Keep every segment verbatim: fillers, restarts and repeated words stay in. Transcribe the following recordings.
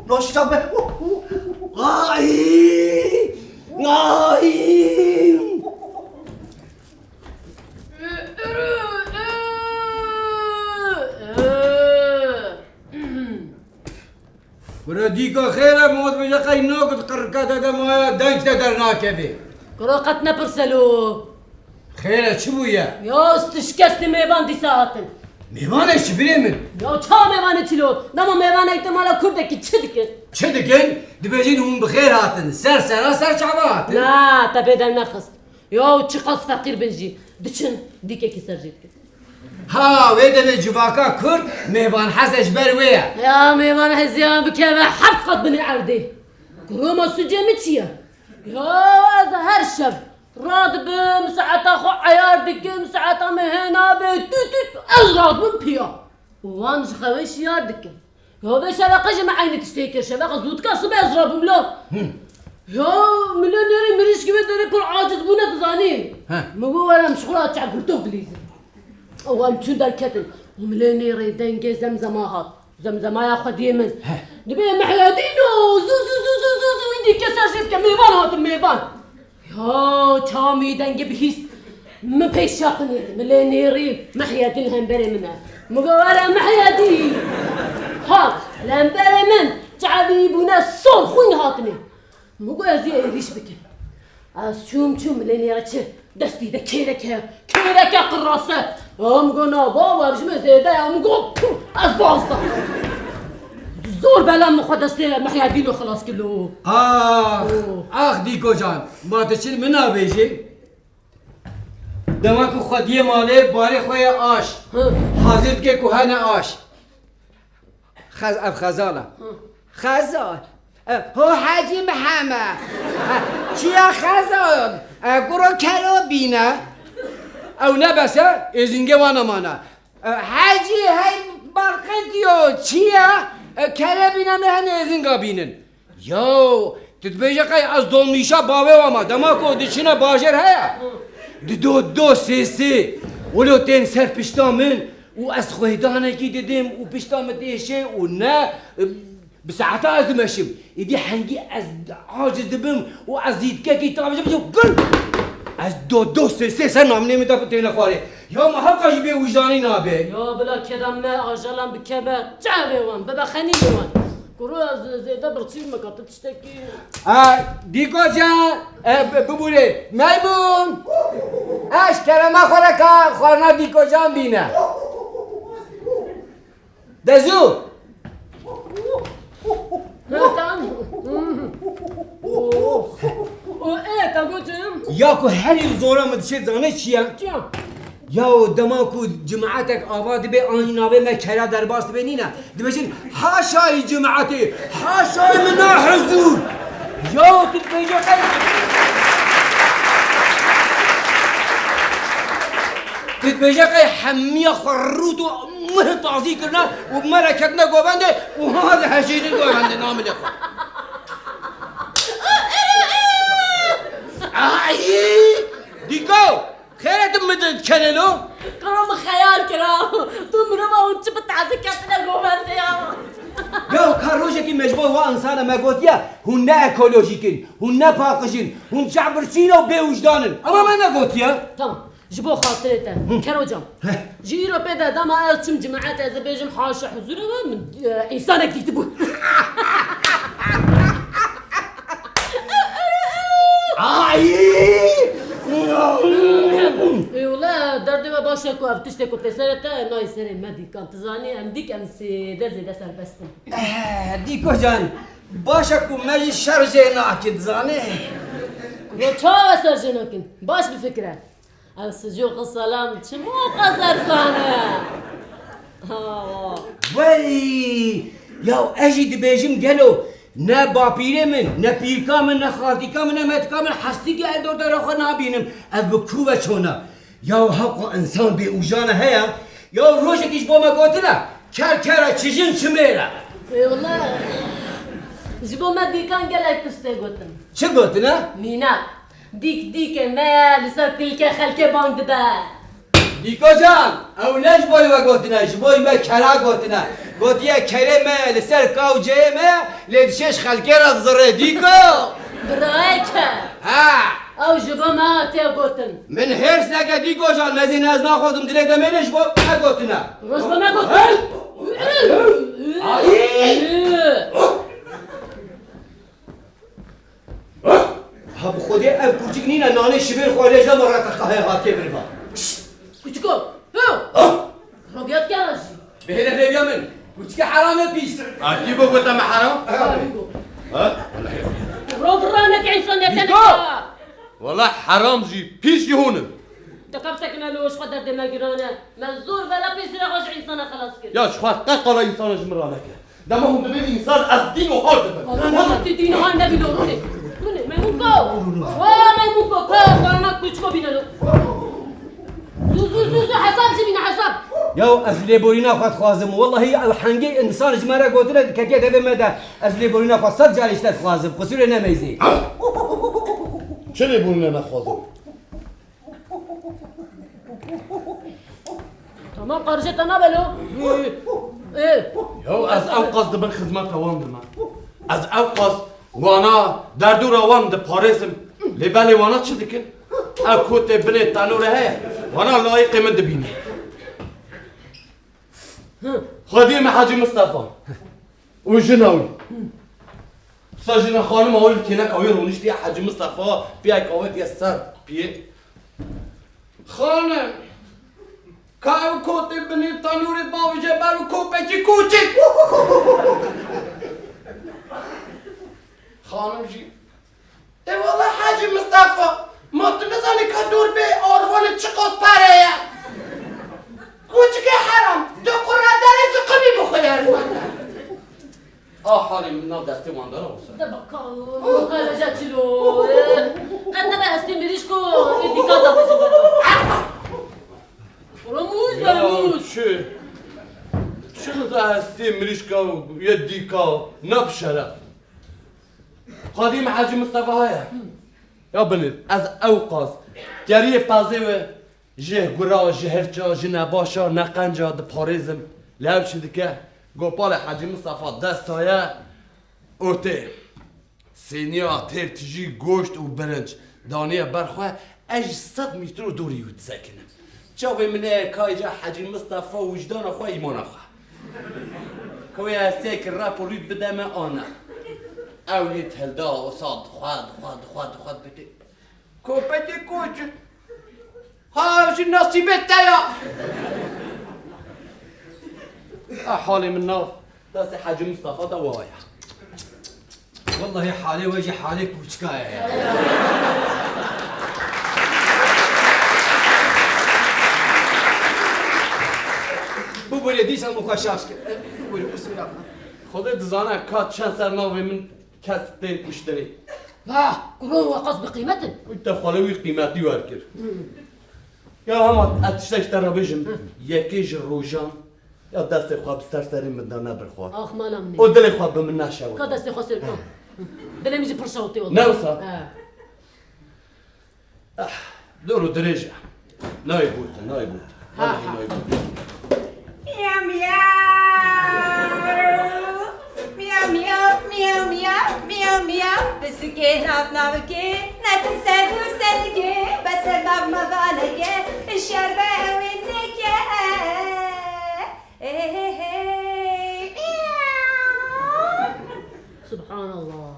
Naşî çav be. Ay! Ay! Kuro dîka xêr e, mot bêje qey nokit qirke te de maya deng te dernakeve. Kuro qet nepirse lo. Xêr e, çi bûye? Ya, stişkestê mêvan dîsa hatin. Mêvan e çi birê min? Ya, ça mêvan e çi lo? Dema mêvanek te mala kurdekî çi dikin? Çi dikin? Dibêjin hûn bi xêr hatin. Ser sera ser çava hatin. Na, te bêdeng nexist. Ya, çiqas feqîr bin jî. Diçin, dîkekî ser jê dikin. Ha, wê demê civaka kurd mêvanheze ji ber wê ye. Ya, mêvanheziya bikeve heft qat binê erdê. Kuro ma sucê min çi ye? Ya, ez her şev radibim, saeta xwe eyar dikim, saeta min hê nabe, tû tû tû, ez radibim piya. Û wan ji xewê şiyar dikim. Ya vê şeveqe jî min eynî tiştê kir. Şeveqa zû dika, sibe ez rabûm la. Hı. Ya, milê nêrê mirîşkî wê derê pir aciz bûne, dizanî. He. Min got, were em ji xwe re çekgurtok bilîzin. Ew em çûn derketin. Û milê nêrê dengê zemzema hat. Zemzemaya xwediyê min. He. Dibê Mihyedîno, zû, zû, zû, wî dîke ser jê bike, mêvan hatin, mêvan. Ya, çawa min dengê bihîst. Min pêşiya xwe nêrî. Min lê nêrî. Mihyedîn li hemberê min e. Min got, were Mihyedîn. Hat, li hemberê min. Çavî bûne sor xwîn hatine. Min got, ez ê êrîş bikim. Ez çûm, çûm, min lê nêrî çi? Destî de kêrek heye. Kêreke qirase. Min got, na baba, ev ji min zêde ye. Min got, pû, ez baz da. Zor bela min xwe destê Mihyedîno xilas kir lo. Ax, Oh. ax Dîko can, ma tu çi min nabêjî? Dema ku xwediyê malê barê xwe ye aş. Hı. Hazir dike ku hene aş. Xez-, ev xezal e. Hı. Xezal. E, ho Hecî Mihemed. E, çi ye xezal? E, kuro kero bîne. Ew ne bes e, êzingê wan e mane. E, Hecî hey berqetiyo, çi ye? E, kere bîne, me hene êzinga bînin. Yo, tu dibêje qey ez dolmîşa bavê wa ma, dema ku diçine bajêr heye. Di do do sê sê, wilo tên ser pişta min û ez xwêdanekî didim û pişta min têşê û ne, e, bi saeta ez dimeşim. Îdî hengî ez aciz dibim û ez zîtkekî tavêjim, gul! Ez do do sê sê ser namînê min de têne xwarê. Ya ma hewqa jî bê wijdanî nabe. Ya bila keda me, ajalan bikeve, çavê wan, bibe xenî wan. Kuro ez zêde birçî meke, tu tiştekî. E, Dîko can, e, bi-, bibûrê. Meymun! E, ji kerema xwe re ka xwarina Dîko can bîne. De zû! Tam. O, o, e, te gotim. Ya ku herî zora min dişê zanê çi ye? Çi ye? Ya dema ku cemaetek ava dibe, anî navê me kera derbas dibe nîne. Dibêjin, haşayî cemaetê, haşayî min na huzur. Ya tu dibêje qey. Tu dibêje qey hemiya xwe rût û mih tazî kirine û me re ketine govendê û ha dihejînin govendê namilê xwe. Ay! Dîko! Xêret min di kenê lo? Kuro min xeyal kira. Tu mirova hûn çi bi tazî ketine govendê ya? Ya ka rojekî me ji bo wa insana me gotiye, hûn ne ekolojîk in, hûn ne paqij in, hûn çavbirçî ne û bêwijdan in. Ama me negotiye. Tamam. Ji bo xatirê te, Hı. Kero can. Heh. Ji îro pê de dema ez çim cemaet ez ê bêjim haşa huzûrê we min, e, însanek dîtibû. Ay! Ê wele derdê we baş e ku ev tiştê ku pêserê te nayê serê me dîkan. Tu zanî em dîk em zêde zêde serbest in. Eh, Dîko can, baş e ku me jî şer jê nakin, dizanî? Yo çawa ser jê nakin? Baş bifikire. Ev sico qisalan çima qas erzan e? Awa. Wey! Ya ez jî dibêjim gelo ne bapîrê min, ne pîrka min, ne xaltîka min, ne metika min hestîkî el dordora xwe nabînim. Ev bi ku ve çona? Ya hewqa insan bêûjan e heye? Ya rojekî ji bo me gotine, ker ker e, çi jin çi mêr e. Ê wele, ji bo me dîkan gelek tiştê gotin. Çi gotine? Mînak. Dîk dîkê me ye, li ser pîlke xelkê bang dide. Dîko can, ew ne ji bo we gotine, ji bo me kera gotine. Gotiye kerê me li ser kawceyê me, lê dişê ji xelkê re dizirê, Dîko. Birayê ke. Ha. Ew ji bo me hatiye gotin. Min hêrs neke Dîko can, mezin ez naxwazim dilê demê lê ji bo me gotine. Ji bo me gotin. Ay! Ha bi xwedê ev kûçik nîne, nanê şivên xwe lê jina me rete qehê hatê biriva. Kûçiko, ho! Rogiya dike rajî. Bihêle rêviya min. Kûçikê heramê pîs. A kî bo gota me heram? Ha, bî go. Ha? Ro bi raneke însaniyete neke. Wala heram jî, pîs jî hûn in. Te kam sekine lo ji xwe derdê me girane. Me zor bela pêsîra xwe ji însana xelas kir. Ya ji xwe qe qala însana ji min raneke. Dema hûn dibên însan, ez dîn û hal dibim. Wala na, na, tu dîn û hal nebî lo rûnê. Rûnê, Meymunko. Wa Meymunko, ka zarana kûçiko bîne lo. Zû, zû, zû, zû, hesab jî bîne, hesab. Ya ez lêborîna xwe dixwazim. Wellahî ew hengê însan ji me re gotine, ketiye devê me de. Ez lêborîna xwe sed carî ji te dixwazim. Qisûrê nemeyzê. Çi lêborîna nexwazim? Tamam, qarije te nabe lo. Ê. Yo, ez ewqas di bin xizmeta wan de me. Ez ewqas wana derdora wan diparêzim. Lê belê wana çi dikin? Ew kotê binê tenûrê heye. Wana layîqê min dibîne. Xwediyê me Hecî Mistefa. Û jina wî. Sa jina xanima wî li kêleka wî rûniştiye, Hecî Mistefa piyek avêtiye ser piyê. Xanim, ka ew kotê binê tenûrê bavêje ber û kopekî kûçik. Xanim jî, ê wele Hecî Mistefa, ma tu nizanî ka dûr bê arvanê çiqas pere ye? Kûçikê heram, tu qurra derê ziqimî bixwe ye. A halê min nav destê wan dara olsa. De baka, qeleca çilo. Qet nebe hestê mirîşko, ê dîka da bicim. Ramuz, Ya ramuz. Çi? Çi za hestê mirîşka ye dîka, ne bi şeref. Xwedî me Hecî Mistefa heye. Ya binêr, ez ewqas keriyê pezê we ji gura, ji hirça, ji nebaşa, neqenca diparêzim. Lê ew çi dike? Gopalê Hecî Mistefa dest daye û tê. Sêniya têr tijî goşt û birinc daniye ber xwe, ez ji sed mîtro dorî wî disekinim. Çavê min ê kayca Hecî Mistefa wijdana xwe, îmana xwe. Ka wê hestiyekî rep û rît bide me an ne. Ew yê hilda, wisa dixwe, dixwe, dixwe, dixwe dibêje. Kopetê koç. Ha, ew jî nasîbê te ya. A halê min nav destê Hecî Mistefa de wa ya. Wellahî halê we jî halê kûçika ye ya. Bibûrê dîsan bi xwe şaş kir. Bibûrê, bismillah. Xwedê dizane ka çend ser navê min kes tên kuştinê. Vah, kuron weqas bi qîmet in. Wî te xwele wî qîmetî wer kir. Ya hema ez tiştek ji te re bêjim, yekê ji rojan ya destê xwe bi ser serê min de nebir xwe. Ax mala min ê. Û dilê xwe bi min neşewit. Ka destê xwe sêr ka. Dilê min jî pir şewitî oldu. Ne wisa? He. Ah, dor û dirêj e. Nayê gotin, nayê gotin. Ha, Wellahî ha. Nayê gotin. Miyav, miyav. Miyav, miyav, miyav, miyav, miyav, miyav. Pisikê nav navkê, netin ser û sergê, beser nav me vanegê, hişyar be ew ê neke. Hey, hey, hey, hey. Subhanallah.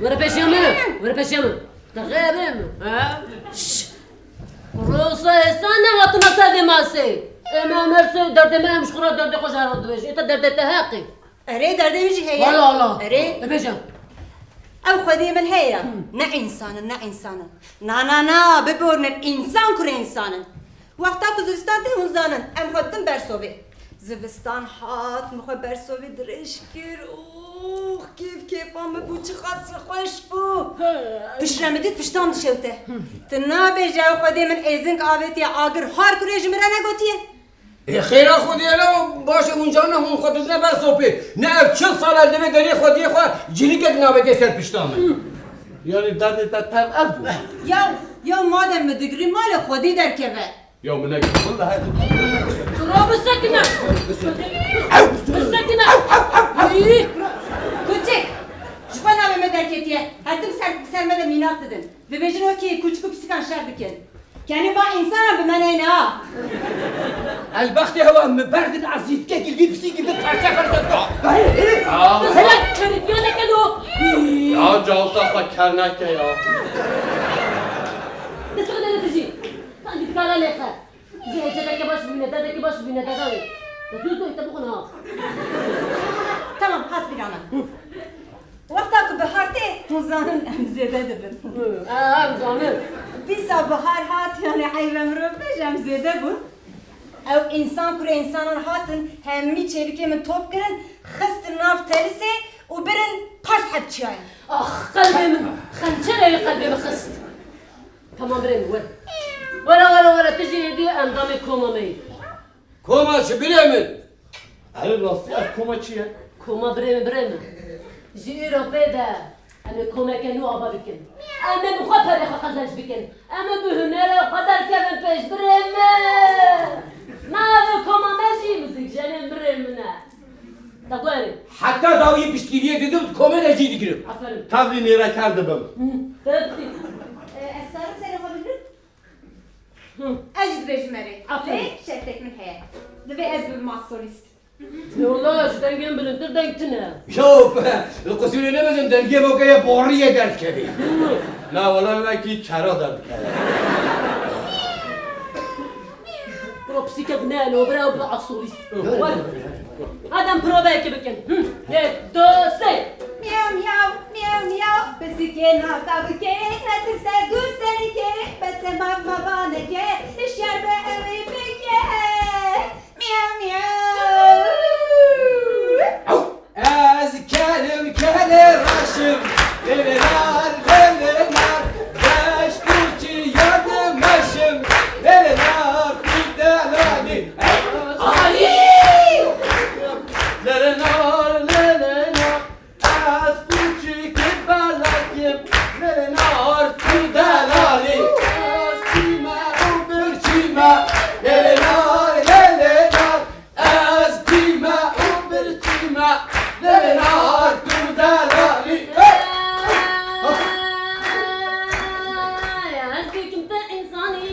Were peşiya min, were peşiya min. Te xeyabê min. Ha? Şşş. Rosa êsan nehatina ser vê masê. Em, em her sê derdê me em ji xwe re derdê xwe ji hev re dibêjin. Ê te derdê te heqî. Erê, derdê min jî heye. Wala, wala. Erê. Bibêje. Ew xwediyê min heye. Hmm. Ne însan in, ne însan in. Na, na, na, biborînin, însan kurê însan in. Wexta ku zivistan tê hûn zanin, em xwe ditin ber sovê. Zivistan hat, min xwe ber sovê dirêj kir. Ox, kêf kêfa min bû, çi qas jî xweş bû. He. Piştre min dît piştan dişewte. Hmm. Tu nabêjî ew xwedê min êzing avêtiye agir, har kurê ji min re negotiye. Ê xêra Xwedê ye, baş e, hûn carna hûn xwe didine ber sopê. Ne ev çil sal e li vê derê xwediyê xwe cînikek navêke ser pişta min. Yanî derdê te tev ev bû? Ya, ya madem min digirî malê Xwedî derkeve. Ya min nekir, willa her Tu ro bisekine. Bisekine. Î, Kuçik, ji xwe navê me derketiye. Her tim ser, ser me de mînak didin. Dibêjin wekî kuçik û pisikan şer dikin. Kenê va însanan bi me neyne ha. Elbextê hewa min berdin ezîtkek li vî pisîkî bi perçe xerceta. Aa. Bisekine kerîtiya nekeno. Ya cawsa xwe ker neke ya. Destxwe de dijî. Sanki dikara lêxe. Ji hêceteke baş bibîne, dedeke baş bibîne, deda wê. Te zû zû te bixwin ha. Tamam, hat bîra min. Wexta ku bihar tê, hûn zanin em zêde dibin. Hı, em zanin. Dîsa bihar hat, yani eyve mirov bêje em zêde bûn. Ew însan kurê însanan hatin, hemî çêlikê min top kirin, xistin nav terisê û birin paş heb çiyayê. Ax, qelbê min, xençereyê qelbê min xist. Tamam birê min, were. Were, were, were, tu jî êdî endamê koma me yî. Koma çi birê min? Erê rastî ev koma çi ye? Koma birê min, birê min. Ji îro pê de em ê komeke nû ava bikin. Em ê bi xwe perê xwe qezenc bikin. Em ê bi hunera xwe derkevin pêş birê min. Navê koma me jî Mizgîjenên birê min e. Te ku erê. Heta dawiyê piştgiriyê didim, komê de cî digirim. Aferin. Tevlî nêrekar dibim. Hı, tevlî. E, ez karim serê xwe bigirim? Hı. Ez jî dibêjim erê. Aferin. Lê şertek min heye. Divê ez bibim solîst. Wala ji dengên bilindtir deng tune. Yo, li qusûrê nebezin, dengê mokeye boriyê derdikevê. Na, wala wekî kera derdikeve. Bro, pisîke bine, lo, bira, bira, solîst. Hadi em proveyekê bikin. Hı. Yek, du, sê. Miyav, miyav, miyav, miyav. Pisikê naka bikê, netirse dur senikê. Bese mama vanekê, hişyar be ew ê bikê. Miyav, miyav. Ez kerim kerê reşim, lê lê nar, lê lê nar. Deşt û çiyan dimeşim, lê lê nar, tu delalî. Ay! Lê lê nar, lê lê nar, ez tu çikî belekîm, lê lê nar, tu delalî. Ez çîme û birçîme, lê lê nar, lê lê nar, ez çîme û birçîme, lê lê nar, tu delalî. Ay, ez dikim te însanî.